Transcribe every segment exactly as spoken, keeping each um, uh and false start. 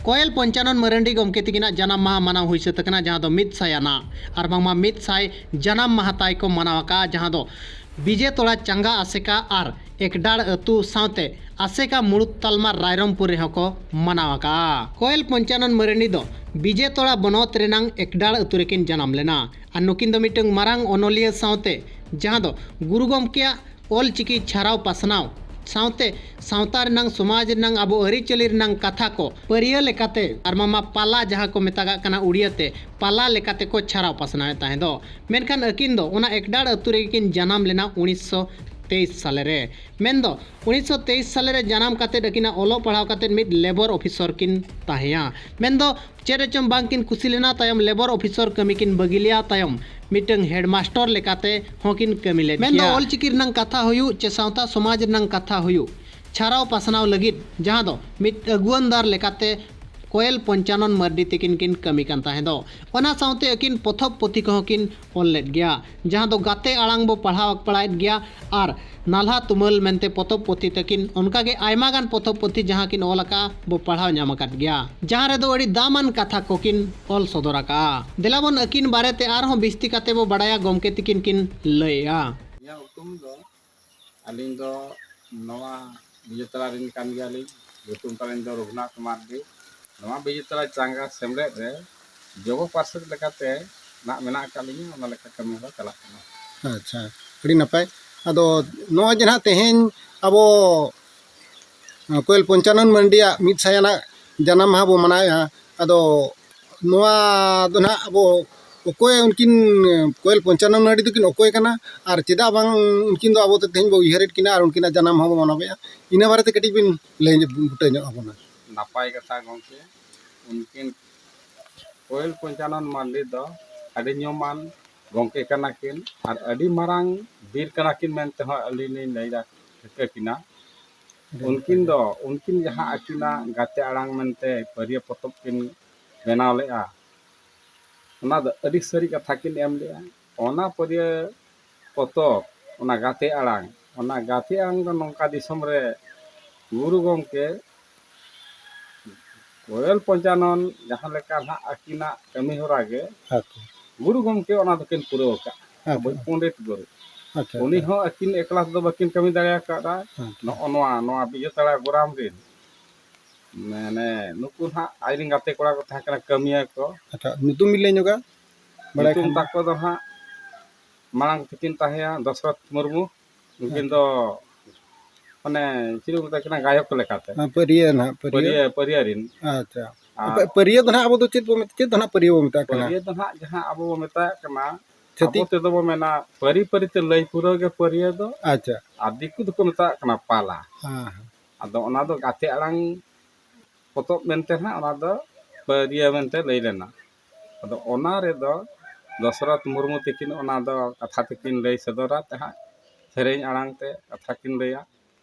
ᱠᱚᱭᱮᱞ ᱯᱚᱧᱪᱟᱱᱚᱱ ᱢᱟᱨᱟᱱᱰᱤ ᱜᱚᱢᱠᱮ ᱛᱤᱠᱤᱱᱟᱜ ᱡᱟᱱᱟᱢ ᱢᱟᱦᱟ ᱢᱟᱱᱟᱣ ᱦᱩᱭ ᱥᱟᱹᱛ ᱟᱠᱟᱱᱟ, ᱡᱟᱦᱟᱸ ᱫᱚ ᱢᱤᱫ ᱥᱟᱭ ᱟᱱᱟᱜ ᱟᱨ ᱵᱟᱝᱢᱟ ᱢᱤᱫ ᱥᱟᱭ ᱡᱟᱱᱟᱢ ᱢᱟᱦᱟ ᱛᱟᱭ ᱠᱚ ᱢᱟᱱᱟᱣ ᱟᱠᱟᱫᱼᱟ, ᱡᱟᱦᱟᱸ ᱫᱚ ᱵᱤᱡᱮ ᱛᱚᱲᱟ ᱪᱟᱸᱜᱟ ᱟᱥᱮᱠᱟ ᱟᱨ ᱮᱠᱰᱟᱲ ᱟᱹᱛᱩ ᱥᱟᱶᱛᱮ ᱟᱥᱮᱠᱟ ᱢᱩᱲᱩᱫ ᱛᱟᱞᱢᱟ ᱨᱟᱭᱨᱚᱝᱯᱩᱨ ᱨᱮᱦᱚᱸ ᱠᱚ ᱢᱟᱱᱟᱣ ᱟᱠᱟᱫᱼᱟ᱾ ᱠᱚᱭᱮᱞ ᱯᱚᱧᱪᱟᱱᱚᱱ ᱢᱟᱨᱟᱱᱰᱤ ᱫᱚ ᱵᱤᱡᱮ ᱛᱚᱲᱟ ᱵᱚᱱᱚᱛ ᱨᱮᱱᱟᱝ ᱮᱠᱰᱟᱲ ᱟᱹᱛᱩ ᱨᱮᱠᱤᱱ ᱡᱟᱱᱟᱢ ᱞᱮᱱᱟ ᱟᱨ ᱱᱩᱠᱤᱱ ᱫᱚ ᱢᱤᱫᱴᱟᱝ ᱢᱟᱨᱟᱝ ᱚᱱᱚᱞᱤᱭᱟᱹ ᱥᱟᱶᱛᱮ ᱡᱟᱦᱟᱸ ᱫᱚ ᱜᱩᱨᱩ ᱜᱚᱢᱠᱮᱭᱟᱜ ᱚᱞ ᱪᱤᱠᱤ ᱪᱷᱟᱨᱟᱣ ᱯᱟᱥᱱᱟᱣ ᱥᱟᱶᱛᱮ ᱥᱟᱶᱛᱟ ᱨᱮᱱᱟᱝ, ᱥᱚᱢᱟᱡᱽ ᱨᱮᱱᱟᱝ, ᱟᱵᱚ ᱟᱹᱨᱤᱪᱟᱹᱞᱤ ᱨᱮᱱᱟᱝ ᱠᱟᱛᱷᱟ ᱠᱚ ᱯᱟᱹᱨᱭᱟᱹ ᱞᱮᱠᱟᱛᱮ ᱟᱨ ᱢᱟᱢᱟ ᱯᱟᱞᱟ ᱡᱟᱦᱟᱸ ᱠᱚ ᱢᱮᱛᱟᱜᱟᱜ ᱠᱟᱱᱟ ᱩᱲᱤᱭᱟᱹ ᱛᱮ, ᱯᱟᱞᱟ ᱞᱮᱠᱟᱛᱮ ᱠᱚ ᱪᱷᱟᱨᱟᱣ ᱯᱟᱥᱱᱟᱣᱮᱫ ᱛᱟᱦᱮᱸ ᱫᱚ᱾ ᱢᱮᱱᱠᱷᱟᱱ ᱟᱹᱠᱤᱱ ᱫᱚ ᱚᱱᱟ ᱮᱠᱰᱟᱲ ᱟᱹᱛᱩ ᱨᱮᱜᱮ ᱠᱤᱱ ᱡᱟᱱᱟᱢ ᱞᱮᱱᱟ ᱩᱱᱤᱥᱥᱚ ᱛᱮᱭᱤᱥ ᱥᱟᱞᱮ ᱨᱮ᱾ ᱢᱮᱱᱫᱚ ᱩᱱᱤᱥᱥᱚ ᱛᱮᱭᱤᱥ ᱥᱟᱞᱮ ᱨᱮ ᱡᱟᱱᱟᱢ ᱠᱟᱛᱮᱫ ᱟᱹᱠᱤᱱᱟᱜ ᱚᱞᱚᱜ ᱯᱟᱲᱦᱟᱣ ᱠᱟᱛᱮᱫ ᱢᱤᱫ ᱞᱮᱵᱚᱨ ᱚᱯᱷᱤᱥᱚᱨ ᱠᱤᱱ ᱛᱟᱦᱮᱸᱭᱟ᱾ ᱢᱮᱱᱫᱚ ᱪᱮᱫ ᱨᱮᱪᱚᱝ ᱵᱟᱝ ᱠᱤᱱ ᱠᱩᱥᱤ ᱞᱮᱱᱟ, ᱛᱟᱭᱚᱢ ᱞᱮᱵᱚᱨ ᱚᱯᱷᱤᱥᱚᱨ ᱠᱟᱹᱢᱤ ᱠᱤᱱ ᱵᱟᱹᱜᱤ ᱞᱮᱭᱟ, ᱛᱟᱭᱚᱢ ᱢᱤᱫᱴᱟᱝ ᱦᱮᱰᱢᱟᱥᱴᱚᱨ ᱞᱮᱠᱟᱛᱮ ᱦᱚᱸ ᱠᱤᱱ ᱠᱟᱹᱢᱤ ᱞᱮᱫ ᱢᱮᱱᱫᱚ ᱜᱮᱭᱟ᱾ ᱚᱞᱪᱤᱠᱤ ᱨᱮᱱᱟᱝ ᱠᱟᱛᱷᱟ ᱦᱩᱭᱩᱜ ᱪᱮ ᱥᱟᱶᱛᱟ ᱥᱚᱢᱟᱡᱽ ᱨᱮᱱᱟᱝ ᱠᱟᱛᱷᱟ ᱦᱩᱭᱩᱜ, ᱪᱷᱟᱨᱟᱣ ᱯᱟᱥᱱᱟᱣ ᱞᱟᱹᱜᱤᱫ ᱡᱟᱦᱟᱸ ᱫᱚ ᱢᱤᱫ ᱟᱹᱜᱩᱣᱟᱹᱱᱫᱟᱨ ᱞᱮᱠᱟᱛᱮ ᱠᱚᱭᱮᱞ ᱯᱚᱧᱪᱟᱱᱚᱱ ᱢᱟᱨᱰᱤ ᱛᱤᱠᱤᱱ ᱠᱤᱱ ᱠᱟᱹᱢᱤ ᱠᱟᱱ ᱛᱟᱦᱮᱸ ᱫᱚ᱾ ᱚᱱᱟ ᱥᱟᱶᱛᱮ ᱟᱹᱠᱤᱱ ᱯᱚᱛᱚᱵ ᱯᱩᱛᱷᱤ ᱠᱚᱦᱚᱸ ᱠᱤᱱ ᱚᱞ ᱞᱮᱫ ᱜᱮᱭᱟ, ᱡᱟᱦᱟᱸ ᱫᱚ ᱜᱟᱛᱮ ᱟᱲᱟᱝ ᱵᱚ ᱯᱟᱲᱦᱟᱣ ᱯᱟᱲᱟᱣᱮᱫ ᱜᱮᱭᱟ ᱟᱨ ᱱᱟᱞᱦᱟ ᱛᱩᱢᱟᱹᱞ ᱢᱮᱱᱛᱮ ᱯᱚᱛᱚᱵ ᱯᱩᱛᱷᱤ ᱛᱟᱹᱠᱤᱱ, ᱚᱱᱠᱟᱜᱮ ᱟᱭᱢᱟ ᱜᱟᱱ ᱯᱚᱛᱚᱵ ᱯᱩᱛᱷᱤ ᱡᱟᱦᱟᱸ ᱠᱤᱱ ᱚᱞ ᱟᱠᱟᱫᱼᱟ ᱵᱚ ᱯᱟᱲᱦᱟᱣ ᱧᱟᱢ ᱟᱠᱟᱫ ᱜᱮᱭᱟ, ᱡᱟᱦᱟᱸ ᱨᱮᱫᱚ ᱟᱹᱰᱤ ᱫᱟᱢᱟᱱ ᱠᱟᱛᱷᱟ ᱠᱚᱠᱤᱱ ᱚᱞ ᱥᱚᱫᱚᱨ ᱟᱠᱟᱫᱼᱟ᱾ ᱫᱮᱞᱟ ᱵᱚᱱ ᱟᱹᱠᱤᱱ ᱵᱟᱨᱮᱛᱮ ᱟᱨᱦᱚᱸ ᱵᱤᱥᱛᱤ ᱠᱟᱛᱮ ᱵᱚ ᱵᱟᱲᱟᱭᱟ, ᱜᱚᱢᱠᱮ ᱛᱤᱠᱤᱱ ᱠᱤᱱ ᱞᱟᱹᱭᱮᱜᱼᱟ᱾ ᱤᱧᱟᱹᱜ ᱦᱩᱛᱩᱢ ᱫᱚ, ᱟᱹᱞᱤᱧ ᱫᱚ ᱱᱚᱣᱟ ᱵᱤᱡᱮᱛᱟᱲᱟ ᱨᱮᱱ ᱠᱟᱱ ᱜᱮᱭᱟᱞᱤᱧ᱾ ᱧᱩᱛᱩᱢ ᱛᱟᱹᱞᱤᱧ ᱫᱚ ᱨᱚᱜᱷᱩᱱᱟᱛᱷ ᱢᱟᱨᱰᱤ᱾ ᱱᱚᱣᱟ ᱵᱤᱡᱮᱛᱟᱲᱟ ᱪᱟᱸᱜᱟ ᱥᱮᱢᱞᱮᱫ ᱨᱮ ᱡᱚᱜᱚ ᱯᱟᱨᱥᱮᱛ ᱞᱮᱠᱟᱛᱮ ᱱᱟᱜ ᱢᱮᱱᱟᱜ ᱟᱠᱟᱫ ᱞᱤᱧᱟ, ᱚᱱᱟ ᱞᱮᱠᱟ ᱠᱟᱹᱢᱤ ᱦᱚᱨᱟ ᱪᱟᱞᱟᱜ ᱠᱟᱱᱟ᱾ ᱟᱪᱪᱷᱟ, ᱟᱹᱰᱤ ᱱᱟᱯᱟᱭ᱾ ᱟᱫᱚ ᱱᱚᱜᱼᱚᱭ ᱡᱮ ᱱᱟᱦᱟᱜ ᱛᱮᱦᱮᱧ ᱟᱵᱚ ᱠᱚᱭᱮᱞ ᱯᱚᱧᱪᱟᱱᱚᱱ ᱢᱟᱱᱰᱤᱭᱟᱜ ᱢᱤᱫ ᱥᱟᱭ ᱟᱱᱟᱜ ᱡᱟᱱᱟᱢ ᱢᱟᱦᱟ ᱵᱚ ᱢᱟᱱᱟᱣᱮᱫᱼᱟ, ᱟᱫᱚ ᱱᱚᱣᱟ ᱫᱚ ᱱᱟᱦᱟᱜ ᱟᱵᱚ ᱚᱠᱚᱭ ᱩᱱᱠᱤᱱ ᱠᱚᱭᱮᱞ ᱯᱚᱧᱪᱟᱱᱚᱱ ᱢᱟᱱᱰᱤ ᱫᱚᱠᱤᱱ ᱚᱠᱚᱭ ᱠᱟᱱᱟ ᱟᱨ ᱪᱮᱫᱟᱜ ᱵᱟᱝ ᱩᱱᱠᱤᱱ ᱫᱚ ᱟᱵᱚ ᱫᱚ ᱛᱮᱦᱮᱧ ᱵᱚ ᱩᱭᱦᱟᱹᱨᱮᱫ ᱠᱤᱱᱟ ᱟᱨ ᱩᱱᱠᱤᱱᱟᱜ ᱡᱟᱱᱟᱢ ᱢᱟᱦᱟ ᱵᱚ ᱢᱟᱱᱟᱣᱮᱫᱼᱟ, ᱤᱱᱟᱹ ᱵᱟᱨᱮᱛᱮ ᱠᱟᱹᱴᱤᱡ ᱵᱤᱱ ᱞᱟᱹᱭ ᱧᱚᱜ, ᱵᱩᱴᱟᱹ ᱧᱚᱜ ᱟᱵᱚᱱᱟ᱾ ᱱᱟᱯᱟᱭ ᱠᱟᱛᱷᱟ ᱜᱚᱢᱠᱮ, ᱩᱱᱠᱤᱱ ᱠᱚᱭᱮᱞ ᱯᱚᱧᱪᱟᱱᱚᱱ ᱢᱟᱱᱰᱤ ᱫᱚ ᱟᱹᱰᱤ ᱧᱩᱢᱟᱱ ᱜᱚᱢᱠᱮ ᱠᱟᱱᱟ ᱠᱤᱱ ᱟᱨ ᱟᱹᱰᱤ ᱢᱟᱨᱟᱝ ᱵᱤᱨ ᱠᱟᱱᱟ ᱠᱤᱱ ᱢᱮᱱᱛᱮ ᱦᱚᱸ ᱟᱹᱞᱤᱧ ᱞᱤᱧ ᱞᱟᱹᱭ ᱫᱟ-, ᱴᱷᱤᱠᱟᱹ ᱠᱤᱱᱟ᱾ ᱩᱱᱠᱤᱱ ᱫᱚ, ᱩᱱᱠᱤᱱ ᱡᱟᱦᱟᱸ ᱟᱹᱠᱤᱱᱟᱜ ᱜᱟᱛᱮ ᱟᱲᱟᱝ ᱢᱮᱱᱛᱮ ᱯᱟᱹᱨᱭᱟᱹ ᱯᱚᱛᱚᱵ ᱠᱤᱱ ᱵᱮᱱᱟᱣ ᱞᱮᱫᱼᱟ, ᱚᱱᱟ ᱫᱚ ᱟᱹᱰᱤ ᱥᱟᱹᱨᱤ ᱠᱟᱛᱷᱟ ᱠᱤᱱ ᱮᱢ ᱞᱮᱫᱼᱟ᱾ ᱚᱱᱟ ᱯᱟᱹᱨᱭᱟᱹ ᱯᱚᱛᱚᱵ, ᱚᱱᱟ ᱜᱟᱛᱮ ᱟᱲᱟᱝ, ᱚᱱᱟ ᱜᱟᱛᱮ ᱟᱲᱟᱝ ᱫᱚ ᱱᱚᱝᱠᱟ ᱫᱤᱥᱚᱢ ᱨᱮ ᱜᱩᱨᱩ ᱜᱚᱢᱠᱮ ᱠᱚᱭᱮᱞ ᱯᱚᱧᱪᱟᱱᱚᱱ ᱡᱟᱦᱟᱸ ᱞᱮᱠᱟ ᱱᱟᱦᱟᱜ ᱟᱹᱠᱤᱱᱟᱜ ᱠᱟᱹᱢᱤ ᱦᱚᱨᱟ ᱜᱮ, ᱟᱪᱪᱷᱟ᱾ ᱜᱩᱨᱩ ᱜᱚᱢᱠᱮ ᱚᱱᱟ ᱫᱚᱠᱤᱱ ᱯᱩᱨᱟᱹᱣ ᱟᱠᱟᱫᱼᱟ᱾ ᱟᱪᱪᱷᱟ᱾ ᱟᱵᱚᱭᱤᱡ ᱯᱚᱱᱰᱤᱛ ᱜᱩᱨᱩ᱾ ᱟᱪᱪᱷᱟ, ᱩᱱᱤ ᱟᱪᱪᱷᱟ᱾ ᱦᱚᱸ ᱟᱹᱠᱤᱱ ᱮᱠᱞᱟ ᱛᱮᱫᱚ ᱵᱟᱹᱠᱤᱱ ᱠᱟᱹᱢᱤ ᱫᱟᱲᱮ ᱟᱠᱟᱫᱼᱟ᱾ ᱟᱪᱪᱷᱟ᱾ ᱱᱚᱜᱼᱚ ᱱᱚᱣᱟ, ᱱᱚᱣᱟ ᱵᱤᱡᱮᱛᱟᱲᱟ ᱜᱚᱨᱟᱢ ᱨᱮᱱ ᱢᱟᱱᱮ ᱱᱩᱠᱩ ᱱᱟᱦᱟᱜ ᱟᱡᱨᱮᱱ ᱜᱟᱛᱮ ᱠᱚᱲᱟ ᱠᱚ ᱛᱟᱦᱮᱸ ᱠᱟᱱᱟ, ᱠᱟᱹᱢᱤᱭᱟᱹ ᱠᱚ᱾ ᱟᱪᱪᱷᱟ, ᱧᱩᱛᱩᱢ ᱵᱤᱱ ᱞᱟᱹᱭ ᱧᱚᱜᱟ? ᱵᱟᱲᱟᱭ ᱧᱩᱛᱩᱢ ᱠᱷᱟᱱ᱾ ᱛᱟᱠᱚ ᱫᱚ ᱱᱟᱦᱟᱜ ᱢᱟᱲᱟᱝ ᱛᱟᱹᱠᱤᱱ ᱛᱟᱦᱮᱸᱭᱟ ᱫᱚᱥᱨᱚᱛᱷ ᱢᱩᱨᱢᱩ, ᱩᱱᱠᱤᱱ ᱟᱪᱪᱷᱟ᱾ ᱫᱚ ᱢᱟᱱᱮ ᱪᱮᱫ ᱠᱚ ᱢᱮᱛᱟ ᱠᱤᱱᱟ, ᱜᱟᱭᱚᱠ ᱞᱮᱠᱟᱛᱮ᱾ ᱦᱮᱸ, ᱯᱟᱹᱨᱤᱭᱟᱹ ᱱᱟᱦᱟᱜ, ᱯᱟᱹᱨᱤᱭᱟᱹ᱾ ᱯᱟᱹᱨᱤᱭᱟᱹ, ᱯᱟᱹᱨᱤᱭᱟᱹ ᱨᱤᱱ᱾ ᱟᱪᱪᱷᱟ᱾ ᱟᱨ ᱯᱟᱹᱨᱤᱭᱟᱹ ᱫᱚ ᱱᱟᱦᱟᱜ ᱟᱵᱚ ᱫᱚ ᱪᱮᱫ ᱵᱚ ᱢᱮᱛ-, ᱪᱮᱫ ᱫᱚ ᱱᱟᱦᱟᱜ ᱯᱟᱹᱨᱤᱭᱟᱹ ᱵᱚ ᱢᱮᱛᱟᱜ ᱠᱟᱱᱟ? ᱯᱟᱹᱨᱤᱭᱟᱹ ᱫᱚ ᱱᱟᱦᱟᱜ ᱡᱟᱦᱟᱸ ᱟᱵᱚ ᱵᱚ ᱢᱮᱛᱟᱜ ᱠᱟᱱᱟ, ᱪᱷᱟᱹᱛᱤᱠ? ᱟᱵᱚ ᱛᱮᱫᱚ ᱵᱚ ᱢᱮᱱᱟ ᱯᱟᱹᱨᱤ ᱯᱟᱹᱨᱤ ᱛᱮ ᱞᱟᱹᱭ ᱯᱩᱨᱟᱹᱣ ᱜᱮ ᱯᱟᱹᱨᱤᱭᱟᱹ ᱫᱚ᱾ ᱟᱪᱪᱷᱟ᱾ ᱟᱨ ᱫᱤᱠᱩ ᱫᱚᱠᱚ ᱢᱮᱛᱟᱜ ᱠᱟᱱᱟ ᱯᱟᱞᱟ᱾ ᱦᱮᱸ, ᱦᱮᱸ᱾ ᱟᱫᱚ ᱚᱱᱟ ᱫᱚ ᱜᱟᱛᱮ ᱟᱲᱟᱝ ᱯᱚᱛᱚᱵ ᱢᱮᱱᱛᱮ ᱱᱟᱦᱟᱜ ᱚᱱᱟ ᱫᱚ ᱯᱟᱹᱨᱤᱭᱟᱹ ᱢᱮᱱᱛᱮ ᱞᱟᱹᱭ ᱞᱮᱱᱟ᱾ ᱟᱫᱚ ᱚᱱᱟ ᱨᱮᱫᱚ ᱫᱚᱥᱨᱚᱛᱷ ᱢᱩᱨᱢᱩ ᱛᱟᱹᱠᱤᱱ ᱚᱱᱟ ᱫᱚ ᱠᱟᱛᱷᱟ ᱛᱮᱠᱤᱱ ᱞᱟᱹᱭ ᱥᱚᱫᱚᱨᱟ ᱛᱟᱦᱮᱸᱫ, ᱥᱮᱨᱮᱧ ᱟᱲᱟᱝ ᱛᱮ ᱠᱟᱛᱷᱟ ᱠᱤᱱ ᱞᱟᱹᱭᱟ᱾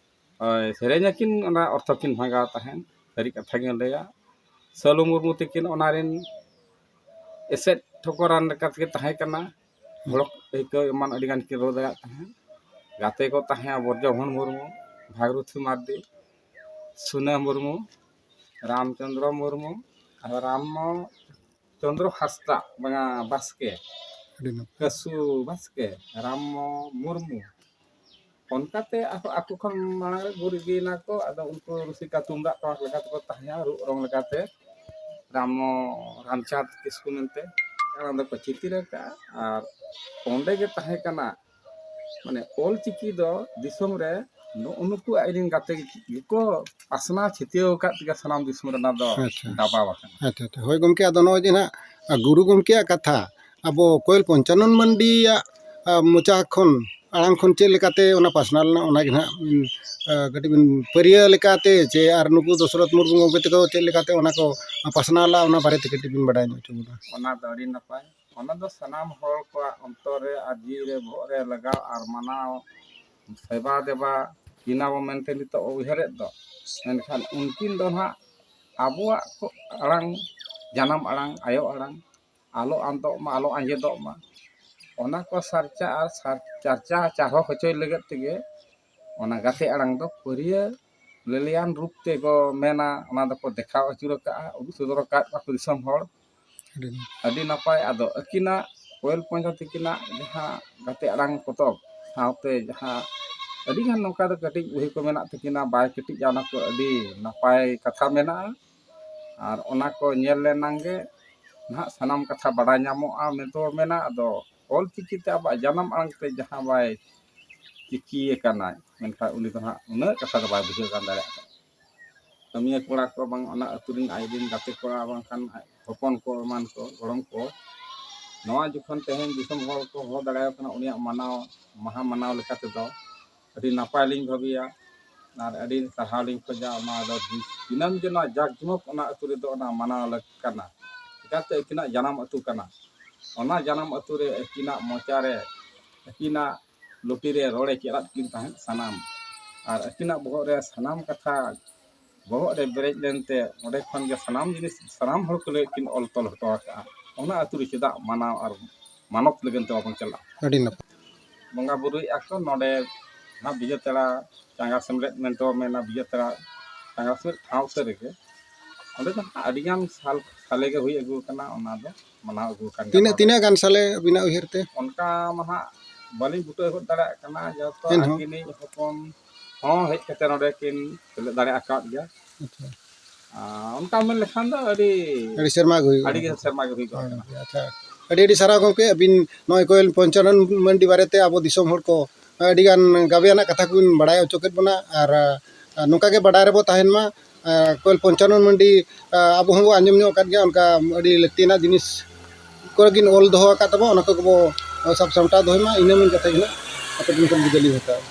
ᱦᱳᱭ, ᱥᱮᱨᱮᱧ ᱟᱹᱠᱤᱱ, ᱚᱱᱟ ᱚᱨᱛᱷᱚ ᱠᱤᱱ ᱵᱷᱟᱸᱜᱟᱣ ᱛᱟᱦᱮᱸᱫ, ᱥᱟᱹᱨᱤ ᱠᱟᱛᱷᱟ ᱜᱤᱧ ᱞᱟᱹᱭᱟ᱾ ᱥᱟᱹᱞᱩ ᱢᱩᱨᱢᱩ ᱛᱟᱹᱠᱤᱱ ᱚᱱᱟ ᱨᱮᱱ ᱮᱥᱮᱫ ᱴᱷᱚᱠᱚᱨᱟᱱ ᱞᱮᱠᱟ ᱛᱮᱜᱮ ᱛᱟᱦᱮᱸ ᱠᱟᱱᱟ᱾ ᱵᱷᱚᱲᱚᱠ ᱟᱹᱭᱠᱟᱹᱣ ᱮᱢᱟᱱ ᱟᱹᱰᱤ ᱜᱟᱱ ᱠᱤᱱ ᱨᱚᱲ ᱫᱟᱲᱮᱭᱟᱜ ᱛᱟᱦᱮᱸᱫ᱾ ᱜᱟᱛᱮ ᱠᱚ ᱛᱟᱦᱮᱸ ᱵᱨᱚᱡᱚᱢᱳᱦᱚᱱ ᱢᱩᱨᱢᱩ, ᱵᱷᱟᱜᱽᱨᱚᱛᱷᱤ ᱢᱟᱨᱰᱤ, ᱥᱩᱱᱟᱹ ᱢᱩᱨᱢᱩ, ᱨᱟᱢᱪᱚᱸᱫᱽᱨᱚ ᱢᱩᱨᱢᱩ, ᱟᱨ ᱨᱟᱢ ᱪᱚᱸᱫᱽᱨᱚ ᱦᱟᱸᱥᱫᱟ, ᱵᱟᱝᱟ, ᱵᱟᱥᱠᱮ, ᱟᱹᱰᱤ ᱱᱟᱯᱟᱭ᱾ ᱠᱟᱹᱥᱩ ᱵᱟᱥᱠᱮ, ᱨᱟᱢ ᱢᱩᱨᱢᱩ, ᱚᱱᱠᱟᱛᱮ ᱟᱨᱦᱚᱸ ᱟᱠᱚ ᱠᱷᱚᱱ ᱢᱟᱲᱟᱝ ᱨᱮ ᱜᱩᱨ ᱤᱫᱤᱭᱮᱱᱟ ᱠᱚ᱾ ᱟᱫᱚ ᱩᱱᱠᱩ ᱨᱩᱥᱤᱠᱟ ᱛᱩᱢᱫᱟᱜ ᱴᱟᱢᱟᱠ ᱞᱮᱠᱟ ᱛᱮᱠᱚ ᱛᱟᱦᱮᱸᱭᱟ, ᱨᱩ ᱚᱨᱚᱝ ᱞᱮᱠᱟᱛᱮ ᱨᱟᱢ, ᱨᱟᱢᱪᱟᱸᱫᱽ ᱠᱤᱥᱠᱩ ᱢᱮᱱᱛᱮ ᱚᱱᱟ ᱫᱚᱠᱚ ᱪᱤᱛᱤᱨ ᱟᱠᱟᱫᱼᱟ᱾ ᱟᱨ ᱚᱸᱰᱮ ᱜᱮ ᱛᱟᱦᱮᱸ ᱠᱟᱱᱟ, ᱢᱟᱱᱮ, ᱚᱞ ᱪᱤᱠᱤ ᱫᱚ ᱫᱤᱥᱚᱢ ᱨᱮ ᱱᱩᱜᱼᱩ ᱱᱩᱠᱩ ᱟᱡ ᱨᱮᱱ ᱜᱟᱛᱮ ᱜᱮᱠᱚ ᱯᱟᱥᱱᱟᱣ ᱪᱷᱟᱹᱛᱤᱭᱟᱹᱣ ᱟᱠᱟᱫ ᱛᱮᱜᱮ ᱥᱟᱱᱟᱢ ᱫᱤᱥᱚᱢ ᱨᱮ ᱚᱱᱟ ᱫᱚ ᱟᱪᱪᱷᱟ᱾ ᱫᱟᱵᱟᱣ ᱟᱠᱟᱱᱟ᱾ ᱟᱪᱪᱷᱟ, ᱟᱪᱪᱷᱟ᱾ ᱦᱳᱭ ᱜᱚᱢᱠᱮ, ᱟᱫᱚ ᱱᱚᱜᱼᱚᱭ ᱡᱮ ᱱᱟᱦᱟᱜ ᱜᱩᱨᱩ ᱜᱚᱢᱠᱮᱭᱟᱜ ᱠᱟᱛᱷᱟ ᱟᱵᱚ ᱠᱚᱭᱮᱞ ᱯᱚᱧᱪᱟᱱᱚᱱ ᱢᱟᱱᱰᱤᱭᱟᱜ, ᱟ, ᱢᱚᱪᱟ ᱠᱷᱚᱱ, ᱟᱲᱟᱝ ᱠᱷᱚᱱ ᱪᱮᱫ ᱞᱮᱠᱟᱛᱮ ᱚᱱᱟ ᱯᱟᱥᱱᱟᱣ ᱞᱮᱱᱟ, ᱚᱱᱟ ᱜᱮ ᱱᱟᱦᱟᱜ ᱵᱤᱱ, ᱟ, ᱠᱟᱹᱴᱤᱡ ᱵᱤᱱ ᱯᱟᱹᱨᱤᱭᱟᱹ ᱞᱮᱠᱟᱛᱮ ᱪᱮ ᱟᱨ ᱱᱩᱠᱩ ᱫᱚᱥᱚᱨᱚᱛᱷ ᱢᱩᱨᱢᱩ ᱜᱚᱢᱠᱮ ᱛᱟᱠᱚ ᱪᱮᱫ ᱞᱮᱠᱟᱛᱮ ᱚᱱᱟ ᱠᱚ ᱯᱟᱥᱱᱟᱣ ᱞᱮᱫᱼᱟ, ᱚᱱᱟ ᱵᱟᱨᱮᱛᱮ ᱠᱟᱹᱴᱤᱡ ᱵᱤᱱ ᱵᱟᱰᱟᱭ ᱧᱚᱜ ᱦᱚᱪᱚ ᱵᱚᱱᱟ᱾ ᱚᱱᱟ ᱫᱚ ᱟᱹᱰᱤ ᱱᱟᱯᱟᱭ᱾ ᱚᱱᱟ ᱫᱚ ᱥᱟᱱᱟᱢ ᱦᱚᱲ ᱠᱚᱣᱟᱜ ᱚᱱᱛᱚᱨ ᱨᱮ ᱟᱨ ᱡᱤᱣᱤ ᱨᱮ ᱵᱚᱦᱚᱜ ᱨᱮ ᱞᱟᱜᱟᱣ ᱟᱨ ᱢᱟᱱᱟᱣ, ᱥᱮᱵᱟ ᱫᱮᱵᱟ ᱠᱤᱱᱟ ᱵᱚ ᱢᱮᱱᱛᱮ ᱱᱤᱛᱚᱜ ᱵᱚ ᱩᱭᱦᱟᱹᱨᱮᱫ ᱫᱚ᱾ ᱢᱮᱱᱠᱷᱟᱱ ᱩᱱᱠᱤᱱ ᱫᱚ ᱱᱟᱦᱟᱜ ᱟᱵᱚᱣᱟᱜ ᱠᱚ ᱟᱲᱟᱝ, ᱡᱟᱱᱟᱢ ᱟᱲᱟᱝ, ᱟᱭᱳ ᱟᱲᱟᱝ ᱟᱞᱚ ᱟᱫᱚᱜ ᱢᱟ, ᱟᱞᱚ ᱟᱸᱡᱮᱫᱚᱜ ᱢᱟ, ᱚᱱᱟ ᱠᱚ ᱥᱟᱨᱪᱟ ᱟᱨ ᱥᱟᱨ-, ᱪᱟᱨᱪᱟ ᱪᱟᱨᱦᱚ ᱦᱚᱪᱚᱭ ᱞᱟᱹᱜᱤᱫ ᱛᱮᱜᱮ ᱚᱱᱟ ᱜᱟᱛᱮ ᱟᱲᱟᱝ ᱫᱚ ᱯᱟᱹᱨᱭᱟᱹ ᱞᱟᱹᱞᱟᱹᱭᱟᱱ ᱨᱩᱯ ᱛᱮᱠᱚ ᱢᱮᱱᱟ, ᱚᱱᱟ ᱫᱚᱠᱚ ᱫᱮᱠᱷᱟᱣ ᱟᱹᱪᱩᱨ ᱟᱠᱟᱫᱼᱟ, ᱩᱫᱩᱜ ᱥᱚᱫᱚᱨ ᱟᱠᱟᱫ ᱠᱚᱣᱟ ᱠᱚ ᱫᱤᱥᱚᱢ ᱦᱚᱲ᱾ ᱟᱹᱰᱤ ᱱᱟᱯᱟᱭ᱾ ᱟᱹᱰᱤ ᱱᱟᱯᱟᱭ᱾ ᱟᱫᱚ ᱟᱹᱠᱤᱱᱟᱜ ᱠᱳᱭᱮᱞ ᱯᱚᱧᱪᱟ ᱛᱟᱹᱠᱤᱱᱟᱜ ᱡᱟᱦᱟᱸ ᱜᱟᱛᱮ ᱟᱲᱟᱝ ᱯᱚᱛᱚᱵ ᱥᱟᱶᱛᱮ ᱡᱟᱦᱟᱸ ᱟᱹᱰᱤᱜᱟᱱ ᱱᱚᱝᱠᱟ ᱫᱚ ᱠᱟᱹᱴᱤᱡ ᱵᱚᱦᱤ ᱠᱚ ᱢᱮᱱᱟᱜ ᱛᱟᱹᱠᱤᱱᱟ, ᱵᱟᱭ ᱠᱟᱹᱴᱤᱡ, ᱚᱱᱟ ᱠᱚ ᱟᱹᱰᱤ ᱱᱟᱯᱟᱭ ᱠᱟᱛᱷᱟ ᱢᱮᱱᱟᱜᱼᱟ᱾ ᱟᱨ ᱚᱱᱟ ᱠᱚ ᱧᱮᱞ ᱞᱮᱱᱟᱝ ᱜᱮ ᱱᱟᱦᱟᱜ ᱥᱟᱱᱟᱢ ᱠᱟᱛᱷᱟ ᱵᱟᱰᱟᱭ ᱧᱟᱢᱚᱜᱼᱟ ᱢᱮᱱᱛᱮ ᱢᱮᱱᱟ᱾ ᱟᱫᱚ ᱚᱞ ᱪᱤᱠᱤ ᱛᱮ ᱟᱵᱚᱣᱟᱜ ᱡᱟᱱᱟᱢ ᱟᱲᱟᱝ ᱛᱮ ᱡᱟᱦᱟᱸ ᱵᱟᱭ ᱪᱤᱠᱤ ᱟᱠᱟᱱᱟᱭ, ᱢᱮᱱᱠᱷᱟᱱ ᱩᱱᱤ ᱫᱚ ᱱᱟᱦᱟᱜ ᱩᱱᱟᱹᱜ ᱠᱟᱛᱷᱟ ᱫᱚ ᱵᱟᱭ ᱵᱩᱡᱷᱟᱹᱣ ᱜᱟᱱ ᱫᱟᱲᱮᱭᱟᱜ ᱠᱟᱱᱟ᱾ ᱠᱟᱹᱢᱤᱭᱟᱹ ᱠᱚᱲᱟ ᱠᱚ ᱵᱟᱝ, ᱚᱱᱟ ᱟᱹᱛᱩ ᱨᱮᱱ ᱟᱡ ᱨᱮᱱ ᱜᱟᱛᱮ ᱠᱚᱲᱟ ᱵᱟᱝᱠᱷᱟᱱ ᱟᱡ ᱦᱚᱯᱚᱱ ᱠᱚ ᱮᱢᱟᱱ ᱠᱚ, ᱜᱚᱲᱚᱢ ᱠᱚ, ᱱᱚᱣᱟ ᱡᱚᱠᱷᱚᱱ ᱛᱮᱦᱮᱧ ᱫᱤᱥᱚᱢ ᱦᱚᱲ ᱠᱚ ᱦᱚᱦᱚ ᱫᱟᱲᱮᱭᱟᱭ ᱠᱟᱱᱟ, ᱩᱱᱤᱭᱟᱜ ᱢᱟᱱᱟᱣ, ᱢᱟᱦᱟ ᱢᱟᱱᱟᱣ ᱞᱮᱠᱟ ᱛᱮᱫᱚ ᱟᱹᱰᱤ ᱱᱟᱯᱟᱭ ᱞᱤᱧ ᱵᱷᱟᱹᱵᱤᱭᱟ ᱟᱨ ᱟᱹᱰᱤ ᱥᱟᱨᱦᱟᱣ ᱞᱤᱧ ᱠᱷᱚᱡᱟ᱾ ᱚᱱᱟ ᱫᱚ ᱫᱤ-, ᱫᱤᱱᱟᱹᱢ ᱜᱮ ᱱᱚᱣᱟ ᱡᱟᱠ ᱡᱚᱢᱚᱠ ᱚᱱᱟ ᱟᱹᱛᱩ ᱨᱮᱫᱚ ᱚᱱᱟ ᱢᱟᱱᱟᱣ ᱞᱟᱹᱠ ᱠᱟᱱᱟ᱾ ᱪᱤᱠᱟᱹᱛᱮ ᱟᱹᱠᱤᱱᱟᱜ ᱡᱟᱱᱟᱢ ᱟᱹᱛᱩ ᱠᱟᱱᱟ᱾ ᱚᱱᱟ ᱡᱟᱱᱟᱢ ᱟᱹᱛᱩ ᱨᱮ ᱟᱹᱠᱤᱱᱟᱜ ᱢᱚᱪᱟ ᱨᱮ, ᱟᱹᱠᱤᱱᱟᱜ ᱞᱩᱴᱤ ᱨᱮ ᱨᱚᱲᱮ ᱪᱮᱫ ᱟᱫ ᱠᱤᱱ ᱛᱟᱦᱮᱸᱫ ᱥᱟᱱᱟᱢ᱾ ᱟᱨ ᱟᱹᱠᱤᱱᱟᱜ ᱵᱚᱦᱚᱜ ᱨᱮ ᱥᱟᱱᱟᱢ ᱠᱟᱛᱷᱟ ᱵᱚᱦᱚᱜ ᱨᱮ ᱵᱮᱨᱮᱫ ᱞᱮᱱᱛᱮ ᱚᱸᱰᱮ ᱠᱷᱚᱱ ᱜᱮ ᱥᱟᱱᱟᱢ ᱡᱤᱱᱤᱥ ᱥᱟᱱᱟᱢ ᱦᱚᱲ ᱠᱚ ᱞᱟᱹᱜᱤᱫ ᱠᱤᱱ ᱚᱞ ᱛᱚᱞ ᱦᱚᱴᱚ ᱟᱠᱟᱫᱼᱟ᱾ ᱚᱱᱟ ᱟᱹᱛᱩ ᱨᱮ ᱪᱮᱫᱟᱜ ᱢᱟᱱᱟᱣ ᱟᱨ ᱢᱟᱱᱚᱛ ᱞᱟᱹᱜᱤᱫ ᱛᱮ ᱵᱟᱵᱚᱱ ᱪᱟᱞᱟᱜᱼᱟ? ᱟᱹᱰᱤ ᱱᱟᱯᱟᱭ᱾ ᱵᱚᱸᱜᱟ ᱵᱩᱨᱩᱭᱮᱫᱼᱟ ᱠᱚ ᱱᱚᱰᱮ ᱱᱟᱦᱟᱜ ᱵᱤᱡᱮᱛᱟᱲᱟ ᱪᱟᱸᱜᱟ ᱥᱮᱢᱞᱮᱫ ᱢᱮᱱᱛᱮ ᱢᱮᱱᱟ, ᱵᱤᱡᱮᱛᱟᱲᱟ ᱪᱟᱸᱜᱟ ᱥᱮᱢᱞᱮᱫ ᱴᱷᱟᱶ ᱩᱛᱟᱹᱨ ᱨᱮᱜᱮ᱾ ᱚᱸᱰᱮ ᱫᱚ ᱱᱟᱦᱟᱜ ᱟᱹᱰᱤᱜᱟᱱ ᱥᱟᱞ ᱥᱟᱞᱮ ᱜᱮ ᱦᱩᱭ ᱟᱹᱜᱩ ᱟᱠᱟᱱᱟ, ᱚᱱᱟ ᱫᱚ ᱢᱟᱱᱟᱣ ᱟᱹᱜᱩ ᱟᱠᱟᱱ ᱜᱮᱭᱟ ᱛᱤᱱᱟᱹᱜ, ᱱᱚᱰᱮ᱾ ᱛᱤᱱᱟᱹᱜ ᱜᱟᱱ ᱥᱟᱞᱮ ᱟᱹᱵᱤᱱᱟᱜ ᱩᱭᱦᱟᱹᱨ ᱛᱮ? ᱚᱱᱠᱟ ᱢᱟ ᱱᱟᱦᱟᱜ ᱵᱟᱹᱞᱤᱧ ᱵᱩᱴᱟᱹ ᱦᱚᱫ ᱫᱟᱲᱮᱭᱟᱜ ᱠᱟᱱᱟ, ᱡᱚᱛᱚ ᱮᱱᱦᱚᱸ᱾ ᱟᱹᱠᱤᱱᱤᱡ ᱦᱚᱯᱚᱱ ᱦᱚᱸ ᱦᱮᱡ ᱠᱟᱛᱮ ᱱᱚᱰᱮ ᱠᱤᱱ ᱥᱮᱞᱮᱫ ᱫᱟᱲᱮ ᱟᱠᱟᱫ ᱜᱮᱭᱟ᱾ ᱟᱪᱪᱷᱟ᱾ ᱟᱨ ᱚᱱᱠᱟ ᱢᱮᱱ ᱞᱮᱠᱷᱟᱱ ᱫᱚ ᱟᱹᱰᱤ ᱟᱹᱰᱤ ᱥᱮᱨᱢᱟ ᱜᱮ ᱦᱩᱭᱩᱜᱼᱟ᱾ ᱟᱹᱰᱤ ᱜᱮ ᱥᱮᱨᱢᱟ ᱜᱮ ᱦᱩᱭ ᱜᱚᱫ ᱦᱳᱭ, ᱟᱠᱟᱱᱟ᱾ ᱟᱪᱪᱷᱟ᱾ ᱟᱹᱰᱤ ᱟᱹᱰᱤ ᱥᱟᱨᱦᱟᱣ ᱜᱚᱢᱠᱮ, ᱟᱹᱵᱤᱱ ᱱᱚᱜᱼᱚᱭ ᱠᱳᱭᱮᱞ ᱯᱚᱧᱪᱟᱱᱚᱱ ᱢᱟᱹᱱᱰᱤ ᱵᱟᱨᱮᱛᱮ ᱟᱵᱚ ᱫᱤᱥᱚᱢ ᱦᱚᱲ ᱠᱚ ᱟᱹᱰᱤᱜᱟᱱ ᱜᱟᱵᱮᱭᱟᱱᱟᱜ ᱠᱟᱛᱷᱟ ᱠᱚᱵᱤᱱ ᱵᱟᱲᱟᱭ ᱦᱚᱪᱚ ᱠᱮᱫ ᱵᱚᱱᱟ᱾ ᱟᱨ, ᱟᱨ ᱱᱚᱝᱠᱟ ᱜᱮ ᱵᱟᱰᱟᱭ ᱨᱮᱵᱚ ᱛᱟᱦᱮᱱ ᱢᱟ᱾ ᱟᱨ ᱠᱳᱭᱮᱞ ᱯᱚᱧᱪᱟᱱᱚᱱ ᱢᱟᱹᱱᱰᱤ, ᱟᱵᱚ ᱦᱚᱸᱵᱚ ᱟᱸᱡᱚᱢ ᱧᱚᱜ ᱟᱠᱟᱫ ᱜᱮᱭᱟ, ᱚᱱᱠᱟ ᱟᱹᱰᱤ ᱞᱟᱹᱠᱛᱤᱭᱟᱱᱟᱜ ᱡᱤᱱᱤᱥ ᱠᱚᱨᱮ ᱜᱮ ᱚᱞ ᱫᱚᱦᱚ ᱟᱠᱟᱫ ᱛᱟᱵᱚᱱᱟ, ᱚᱱᱟ ᱠᱚᱜᱮ ᱵᱚ ᱥᱟᱵ ᱥᱟᱢᱴᱟᱣ ᱫᱚᱦᱚᱭ ᱢᱟ᱾ ᱤᱱᱟᱹ ᱢᱮᱱ ᱠᱟᱛᱮ ᱜᱮ ᱱᱟᱜ ᱟᱯᱮ ᱴᱷᱮᱱ ᱠᱷᱚᱱ ᱵᱤᱫᱟᱹᱭ ᱞᱤᱧ ᱦᱟᱛᱟᱣᱟ᱾